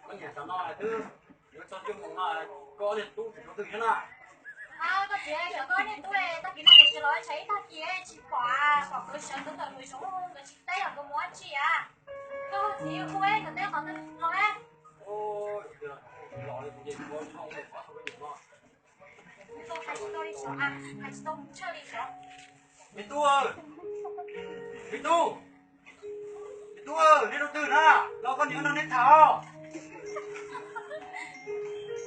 Koj niam tam no twb yuav txog cuaj moos no, koj niag tub tseem rau twg thiab na? Koj txiv, xyov koj niag tub tag kis no kuv tsis los tsev ib tag kis tsis pom, pom nkawd sawv ntawd ntawm lub zoov nkawd tsis teb los nkawd mus ua tsi a. Koj txiv hu nkawd teb qhov twg los a? Hais tsis tau li xyov, hais tsis tau mus tshawj li xyov. Me tub, me tub, me tub, neb rau twg na? Los koj niam no neb tham os.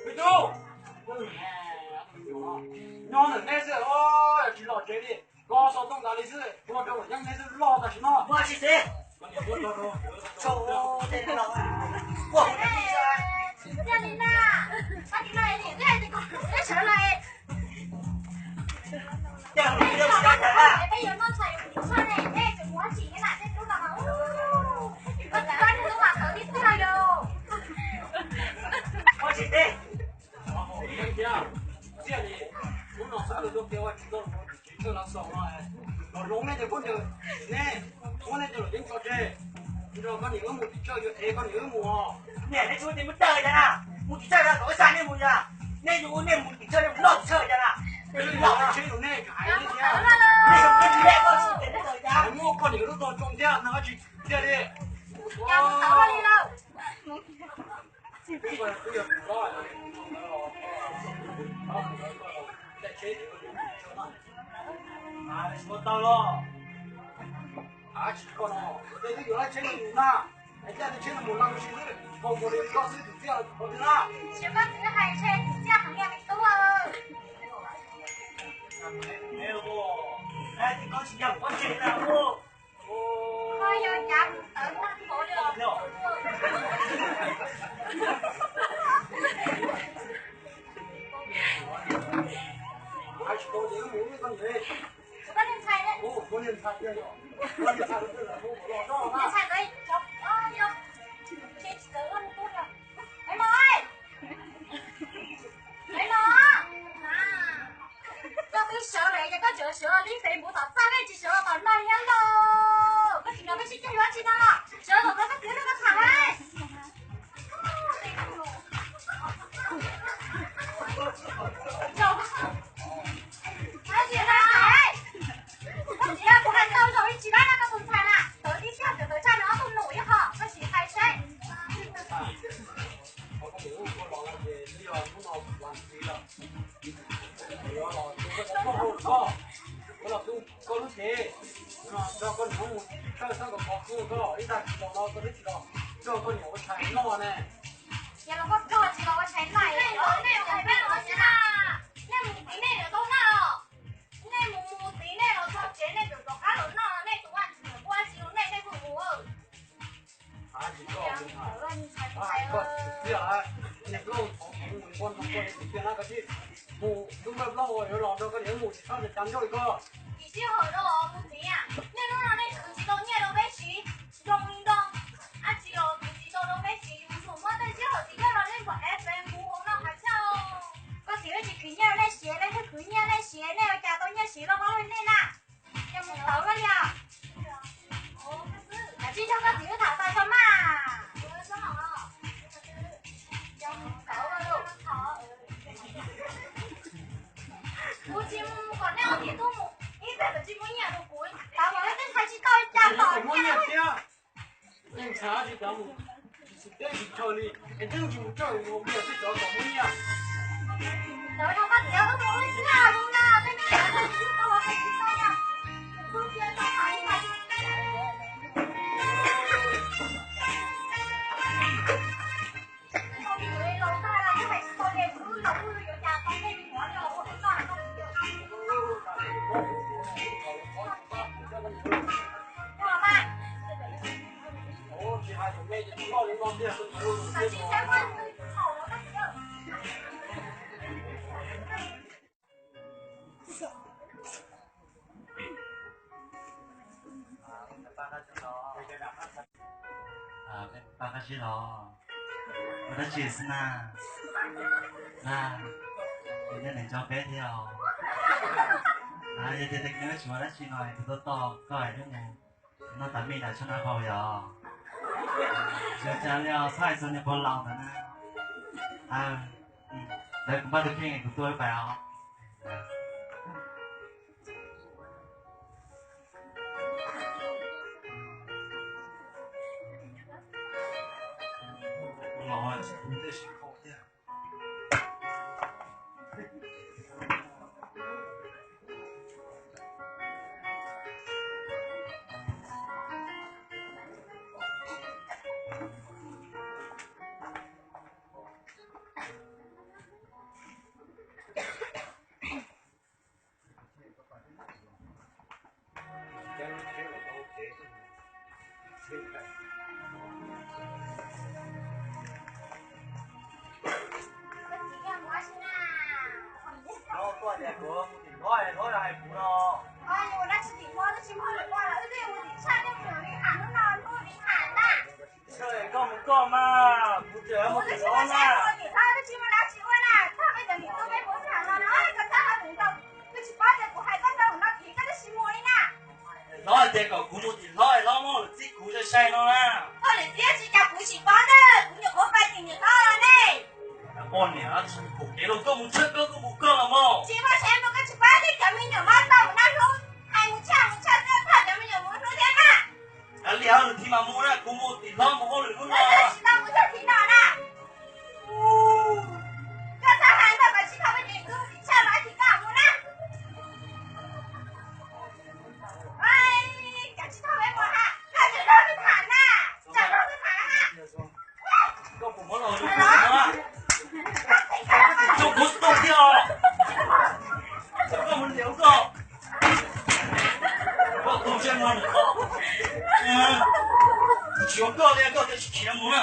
Me tub, nyob ntawm neb xwb, tsis los tsev li. Koj xov tooj tas li xwb, tua rau luam yeeb neb xwb loj tam sim no. Muaj tsis txiv. Tsis txiaj li na. Koj txiv no niam twb hais tias kom kuv neb sawv lawm. Peb yuav noj tshais yuav tiv tshaj ne, nej tseem mus ua tsi na, nej tub no mas. Koj txiv no niam tub mas tawv tib tug no yog. Muaj tsis txiaj. Txiaj li, hnub no xub nws tuaj kiag ua tsis tau los ua tim tsev tshawj los xaus no, los hloov nej cov khaub ncaws, nej muab nej cov luam yeeb tso tseg, nrog koj niam wb mus tim tshawj, yuav ev koj niam wb mus os. Niam, nej tsis muaj tes muaj taw cas na, mus tim tshawj no kom wb xa nej mus yog, nej yuav ua nej mus tim tshawj, nej mus noj tim tshawj cas na. Nej tsis hais nej thiab, nej tsis hais nej thiab, muab koj niam wb lub tog tsoo thiab no tsis txiaj li. Tsis koj no, tej twb yuav laj tsheb no mus na, es caj tej tsheb no mus laj mus si xwb, hau nkaus li koj xwb tus txiaj los tsis pom twg na. Tsis koj txiv hais ntshe tus txiaj heev li me tub. Koj tsis yog koj tsev na. Koj yog cav mus tawv muaj qhov li os. Hais tsis tau ces wb mus wb koj niam. Koj niag ntxhais tiag yom? Koj niag ntxhais tiag yom? Niag ntxhais ntawd cov, o, yog, ntshe tsis txawv loj li koj yog. Maiv Mos, Maiv Mos, koj twb sawv lawm ces koj tseem sawv li Facebook tom txaj, nej tsis sawv los tom no thiab lauj. Koj tsis hnov peb sib ceg yuav tsi no, sawv los kom koj txiv nrog koj tham. Tab sis na, koj txiv, kuv hais tau zaum ib tsis dab no koj tus ntxhais na, tawv tib tiag, tawv tshaj no ob tug nus ib qho, koj sim hais seb. Koj lub cev, nrog koj niam mus tshawj xab nkaus pov kuj koj ib tag kis los no koj twb tsis los nrog koj niam ua tshais noj ne. Ces los koj nrog tsis los ua tshais noj. Nej mus tid nej lawv tau noj os. Nej mus mus tid nej los txog tsev nej tseem rov qab los noj, nej tus vaj tsis mus ua tsi rau nej tej phooj ywg. Koj txiv, koj txiv, niag nplooj thaum mus npua nrog koj niam txiv tiag na, koj txiv, mus lub npawj plaub uas yuav los nrog koj niam mus tsis txhob ncav ncaug li koj. Tsis sij hawm rau mus txiv, nej hnub no nej khwv tsis tau nyiaj rau peb siv zoo li ntau, dab tsi los khwv tsis tau rau peb siv, yus tsum muab tej sij hawm txiv coj los nej npam ev pes mus hauv no hav xyab. Koj txiv, peb tsis khwv nyiaj rau nej siv, nej thiaj khwv nyiaj nej siv, nej ua cas tau nyiaj siv loj hlob li nej na. Yog mus tau li os. Kav tsij nrog koj txiv wb tham tau tso mas. Kuv tsis mus kom nej ua tim tub mus, ib pliag tsis muaj nyiaj rau kuv, tau mas nej twb txhais tsis tau li cas tom nyiaj. Neeg ntxhais tsis tau mus, tsis teb tsis chaw li, es twb tsis mus txawj mus nyiaj twb cov kom muaj nyiaj. Lawv no koj txiv wb mus wb txhaj mus na, tej neeg ntxhais tsis tau los tsis tau na. Tus tias tau hais ib hais. Pab qab zib los ua dab tsi xwb na? Yog nej niam nco peb thiab os. Yog tias tej kws tsis ua dab tsi no kuv tuaj tos koj ib hnub noj tas mij nram tshab nab hau yog. Tsis ua cas li os, txhob hais txog niag pog laus ntawd na. Ntawd kuv npaj tus kheej kuv tuaj ib pas os. Koj mus koj mas, kuv tseem mus tim hlob na. Hlob hais tias kom kuv mus tim hlob, hlob muab lawv txib kuv sai sai no na. Poj niam, kuv kev los koj mus tshaj koj, koj mus koj los mog. Kav liam, nws thiaj mam mus na, kuv mus tim hlob mus hauj lwm lub no. Koj puas muab los rau kuv no? Rau kuv tuaj thiab os. Koj mus liam koj. Koj tu siab no, tsis yuav koj li koj thiaj tsis khiav mus na.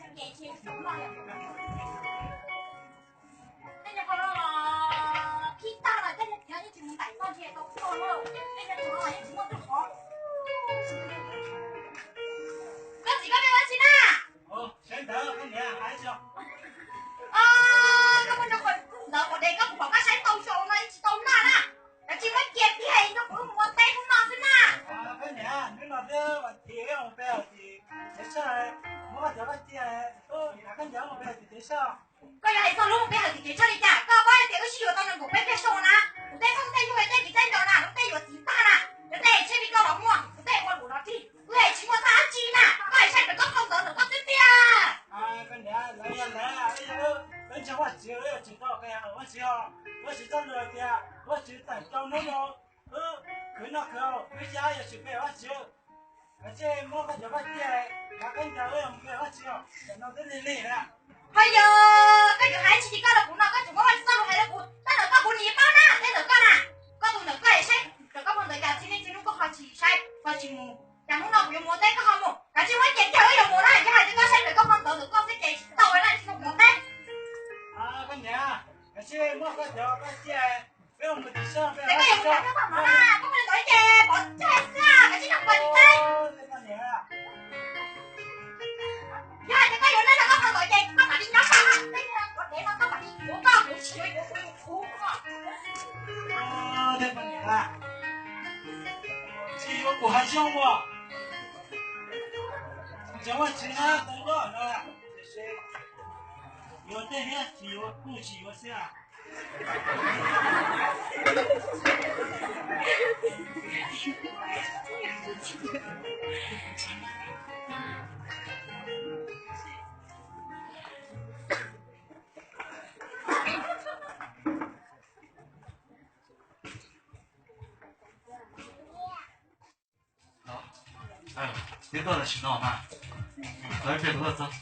Koj txiv, koj pheej ua dab tsi na? Koj muab nrog kuv ntawd ua dab tsi, koj puas pom koj saib tau xyoo no tsis tau noj na? Kav tsij muab cia tiag, nrog kuv mus ua teb hnub no xwb na. Koj yuav hais txog lub mus pe hawm tim kev soj li cas? Koj paub tias wb sib yuav tau nees nkaum peb caug xyoo na, kuv tej phooj tej ywg tej viv tej ncaus na, lub tej yuav txiv tag na, yog tej tsheb li koj los muaj, kuv tej ua luam los rig, wb tsis muaj txaj dab tsi na, koj saib ntawm koj phau ntawv ntawm koj xwb tiag. Lawv yog lawv, wb ntseeg Vajtswv, wb yuav tsum tau qhia Vajtswv os. Vajtswv txoj lus tias Vajtswv txawm rau hnub no wb khwv noj khwv haus, wb xyab yuav tsum pe Vajtswv. Kav tsij muab koj cov koj tiag, kav koj ncaws wb yuav mus pe Vajtswv os, tam no twb lig lig na. Hos yog koj yuav hais tsis tsis koj rau kuv no, koj tseem muab Vajtswv txoj lus hais rau kuv, txoj lus koj kuv nim paub na, tej ntawm koj na, koj tus ntawm koj saib ntawm koj phau ntawv cas txij niaj txij hnub koj ho tsis saib ho tsis mus, cas hnub no kuv yuav mus ua teb koj ho mus, kav tsij muab cia tiag wb yuav mus na, yog hais tias koj saib ntawm koj phau ntawv ntawm koj xwb ces tsis tau na, tsis tau mus ua teb. Koj niam, kav tsij muab koj cov koj tiag, wb mus tim sab, koj yuav mus tim sab no na, koj mus li ntawd ces pov tseg xwb, kav tsij nrog kuv mus teb. Yog hais tias koj yuav noj koj phau ntawv ces koj mam li nyob, koj mam li yuav, koj mam li yuav, kuv tsis yuav, kuv, kuv, kuv. Tej poj niam na, tsis yuav kuv hav zoov ua, cov vaj tsev na tau nyob no, tiam sis yuav tej thiab tsis yuav kuj tsis yuav xwb. Twb tuaj tam sim no mas, lawv ib pliag kuv tuaj txog.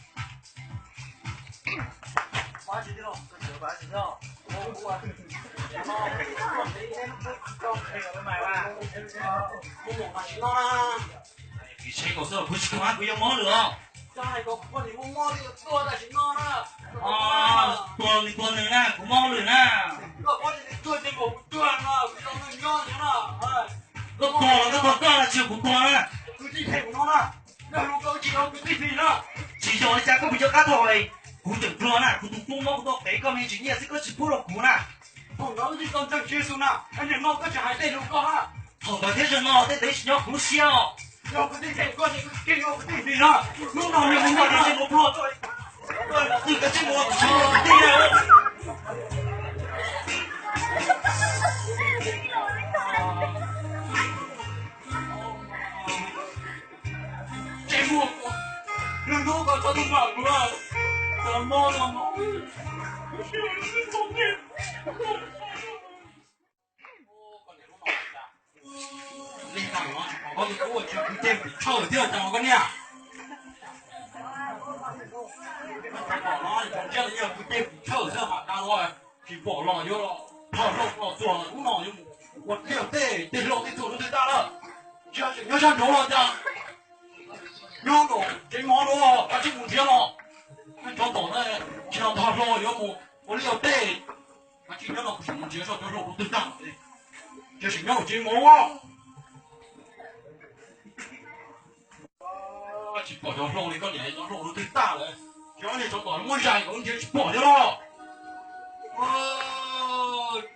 Kuv tsis kheev kom xwb, kuv tsis kheev, kuv yuav mob lwm os. Tua li tua nws na, kuv mob lwm na. Koj tua los koj tua koj, tsis yog kuv tua na. Tsis yog li cas koj puas cov qab thaum kuv tseem dua na, kuv tus koob mob kuv tau pem koj me ntsis nyiaj xwb koj tsis pub rau kuv na. Thaum ntawd thiaj zoo no tej teb tsis nyob kuv lub siab os. Hnub no nws muaj dab tsi mus pluag tuaj, twb kav tsij mus ua kuv tsis ua tiag. Tseem muaj, nws hnub ko txog tus mam kuv, txog mob no. Li no tsis pom koj tus kub ua tsis kwv tij tim tshawj thiab cas koj niam. Tsis pom no, cov ntsiab los yog kwv tij tim tshawj xwb, mam da los tsis pom los yuav los thoj hlau los txuas hnub no yuav mus ua liaj teb, tej hlau tej txhuam lub twg tag lawm. Tsis tseem nyob sab nraud los cas, nyob nraum tsev mov nraud los kav tsij mus nrhiav los. Tsov tom na, tsis los thoj hlau yuav mus ua liaj teb. Kav tsij nyob no kuv tseem mus nrhiav soj cov hlau lub twg tag. Tsis tseem nyob nraum tsev mov. Tsis pom cov hlau li koj niam, cov hlau lub twg tag lawm. Cov niag tsov tom muab zais kom nrhiav tsis pom thiab los.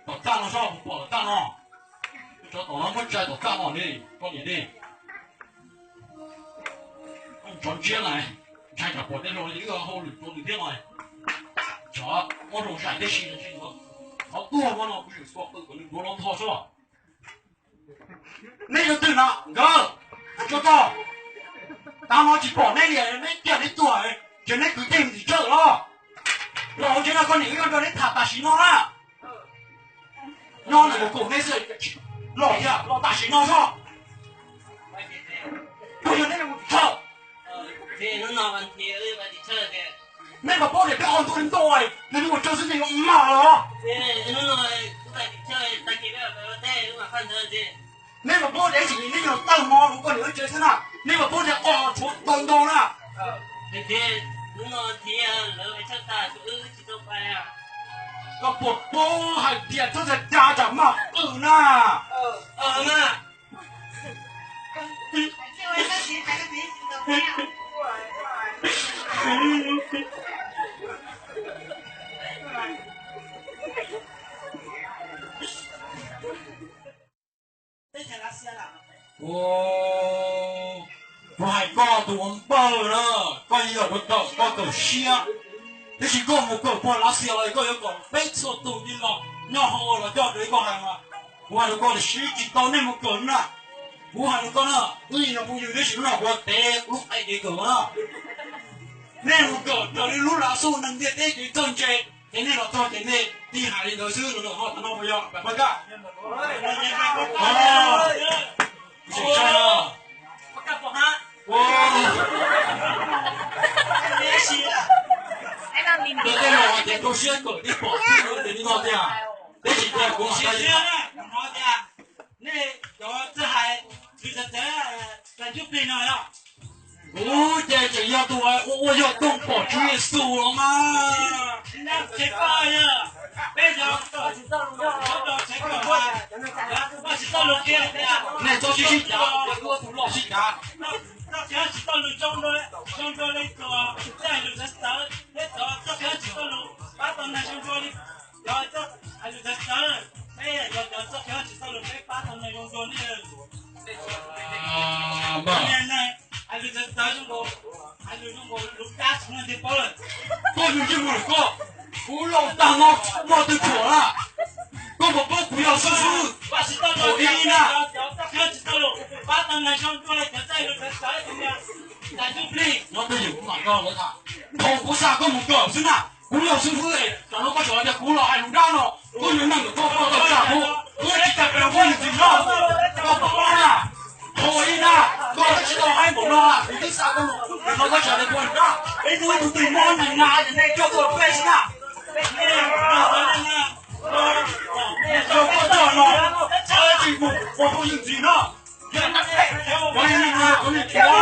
Tom tag no soj, kuv pom tom tag no. Tsov tom no muab zais tom tag no li, koj niam li. Tsov ntsiab na, ntshai tsam pom tej hlau li wb hauj lwm rau nws thiab no. Tsov muab hlau zais tib si no, qhov tuag no kuv tseem xuas qw kom nws ntuav los nthos soj. Nej yog twg no nkawd? Tsov tom, tav no tsis pom nej li, nej kiag nej tuag, ces nej kwv tij tim tshawj los. Los hauv tsev no koj niam wb yuav nrog neb tham tam sim no na. Nyob ntawm kuv kaum neb xwb, los thiab los tam sim no soj. Puas yog nej mus tim tshawj? Nej puas paub tias peb qhov ntuj ntau, nws mus tsawg xwb nws yuav mag los? Nej puas paub tias ib txhis nej yog tawg hmo rau koj niam wb tsev xwb na, nej puas paub tias qos tshuav tau ntau na? Koj puas paub hais tias txhob txhais cas tsam mag qwj na? Kuv hais koj tus ua npawg na, koj yog tus tawm koj kawm siab, tab sis koj mus kawm puag Lav Xias los koj yuav kom peb txhua tus nyob hauv los coj raws li koj hais mas. Kuv hais rau koj tias siv tsis tau nej mus kawm na. Kuv hais rau koj na, wb yog phooj ywg tab sis hnub no kuv tev lub qaib kev kawm na. Nej mus kawm raws li lub lav xub neeg ntiaj teb kev txawj ntse, ces nej los txog ces nej tig hais li ntawd xwb, lawv ho tam no puas yog pab kaj? Tej no ces rau siab kawm tib pom xwb, li no tiag. Tab sis kuv nej cov txawj hais lus txawv txawv, kuv ces tseem yog tus ua ua yog toog pom Tswv Yexus los mas. Nej txhob sib sib cav, kuv ua tus loj sib cav. Txoj kev tsis txawj lus, pab tau neeg zoo dua li, cov txoj hais lus txawv txawv, peb yog cov txoj kev tsis txawj lus. Koj yug ntsej muag lawm koj, kuv laus tag no, muaj twg thuam na, koj puas paub kuv yog xib fwb, thaum ib na, nyob twj ywm kuv mam nrog lawv tham, thaum kuv xa koj mus kawm xwb na, kuv yog xib fwb, tam no koj tseem hais tias kuv los hais lus dab no, koj yog neeg lawm koj tau tsa kuv, kuv tsis tau pes kuv yog tsis no, koj puas paub na. Thaum ib na, koj tsis tau haib npaum no, kuv twb xa koj mus, tam no koj tseem hais tias kuv hais lus dab, peb hnub ib tug twg mob nws na, nej coj tuaj peb xwb na. Yog koj coj no, tsis mus, koj phooj ywg ntxiv no. Koj li no, koj li no,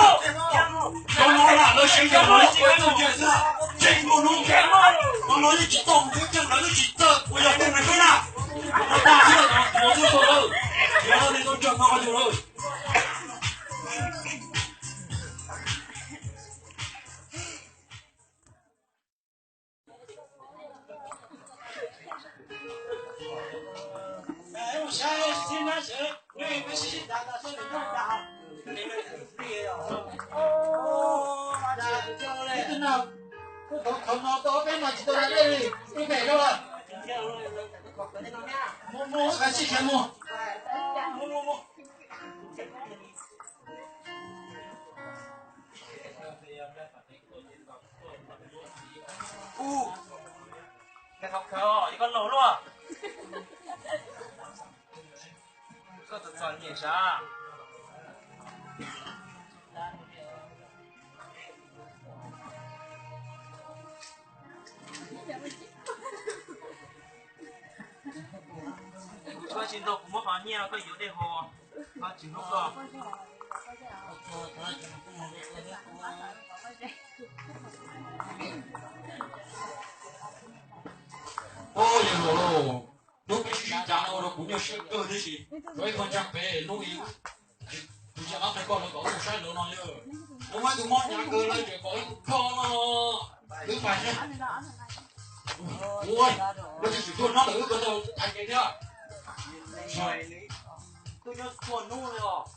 cov no na lawv siv yog lawv ua txuj ci xwb, tsis mus nug, no no yeej tsis tau mus nrhiav coj lawv yeej tsis txawj ua yog tej neeg peb na. Ua tag xwb, ua txuj tau lawm, yog li tau ntseeg no yog lawm. Ub, koj txom txom nyem sav. Kuv tshuab tsis ntau, kuv muab qhov nyiaj koj yuav dej haus, qhov tsis hlub koj. Ub, yawg hluas lauj, hnub peb sib sib cav no ua rau kuv nyuaj siab kawg tib si. Rau ib qho ntseeg pem hnub ib, tus tseem qab qhia koj lawv kom ua saib lawv no yog, lawv muab tus mob hnyav kawg lawv tseem kom ib tug kho no. Wb pais thiab. Ua, lawv tsis tsim tuaj nyob ntawm wb ko tau hais kev thiab. Twb nyob txhua hnub li os.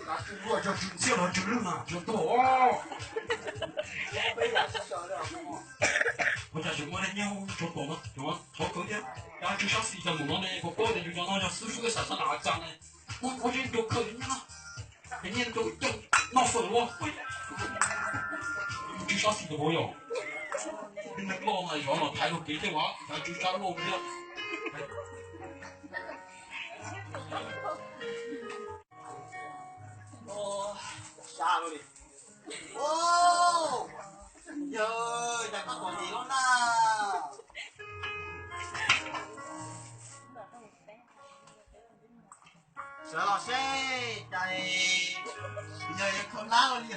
Kav tswj luaj, tswj ntxhiab los tswj lwj mas tswj tuaj os. Ua cas tseem muaj neeg nyob tsov tom no, tsov kawg thiab. Kav tswj sab xis tau mus no ne, puas paub tias yus cov no yog xib fwb xav xav lam txas ne. Ua ua tseeb rau kawg nyob no. Nyiaj rau coj noj fawm ua. Tswj sab xis tau puas yog? Neeg loj mas zov los thaiv luag kev thiab mas kav tswj sab loj thiab. Sab loj li. Yawg, cas koj tuaj ntawm no na? Sawv los seb, cas yawg yuav kho lab ua li.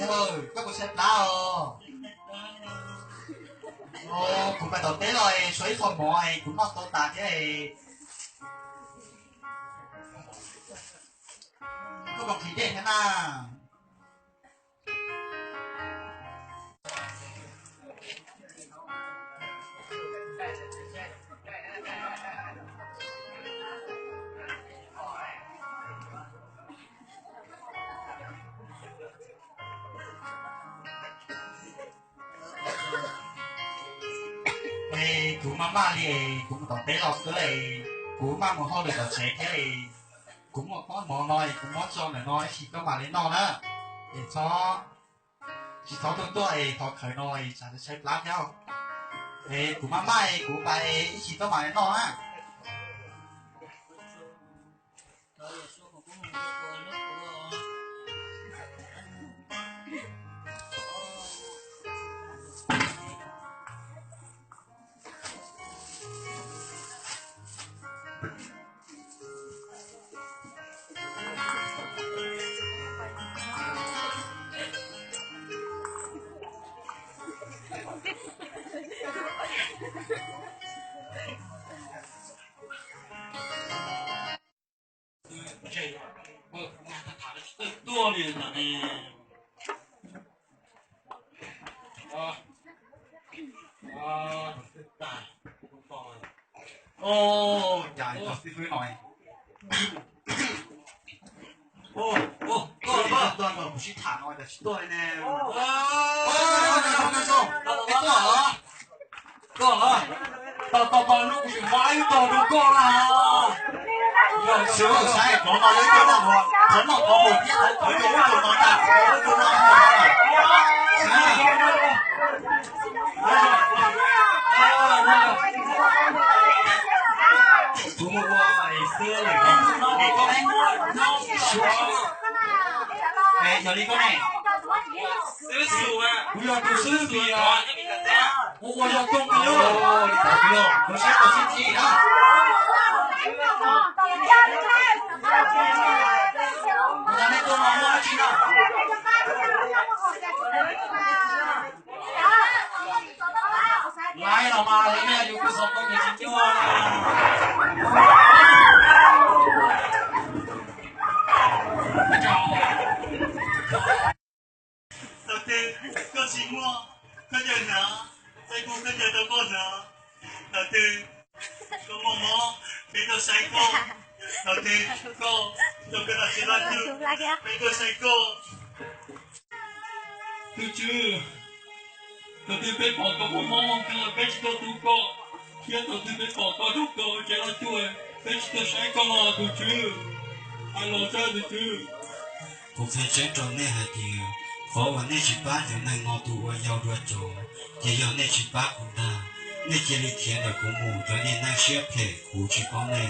Yawg, koj puas saib plab os? Kuv pais tom teb los es suav ib qho mov es kuv noj tau tas thiab es. Koj puas nqhis dej thiab na? Es kuv maj maj li es kuv mus tom teb los xwb es kuv maj mus hauj lwm tom tsev thiab es kuv muaj pob mov no es kuv muab tso ntawm no ib chim koj mam li noj na. Es txhob, tsis txhob tuaj tuaj es qhov khaws no es tsam tshaib plab thiab. Es kuv maj maj es kuv pais ib chim koj mam li noj na. Tuaj li ntawd ne. Ua cas cov xib fwb no, ua, ua, koj los, koj los, kuv sib tham no cas tsis tuaj li ne. Koj los, koj los, tau tau tau hnub kuv tsis faib ib tog rau koj na. Yog xwb saib qhov no lawv cov no, qhov no qhov mus thiab qhov qhov yog ib tug no ntag, ib tug no. Kuv ua xwb lawm. Es yog li koj ne, kuv yog tus xwb tias kuv ua yog tooj li, kuv saib tau sib txi na. Kuv tas nej tuaj no muaj dab tsi na? Laiv los mas, laiv yus kuj xov tooj tsis nyuaj na. Thaum twg koj tsis muaj khaub ncaws hnav, saib kuv khaub ncaws rau koj hnav. Thaum twg koj muaj mob, peb tuaj saib koj. Thaum twg koj rau koj laj txiv laj twg, peb tuaj saib koj. Tus tswv, thaum twg peb pom koj muaj mob muaj nkeeg los peb tsis tuaj tu koj, thiab thaum twg peb pom koj rau koj tsev laj cuaj, peb tsis tuaj saib koj los tus tswv. Hais los saib tus tswv. Kuv qhia tseeb rau nej hais tias, qhov uas nej tsis pab cov neeg no tus ua yau dua tsov, ces yog nej tsis pab kuv ntag. Nej cia li khiav ntawm kuv mus, cov niag neeg siab phem, kuv tsis paub nej.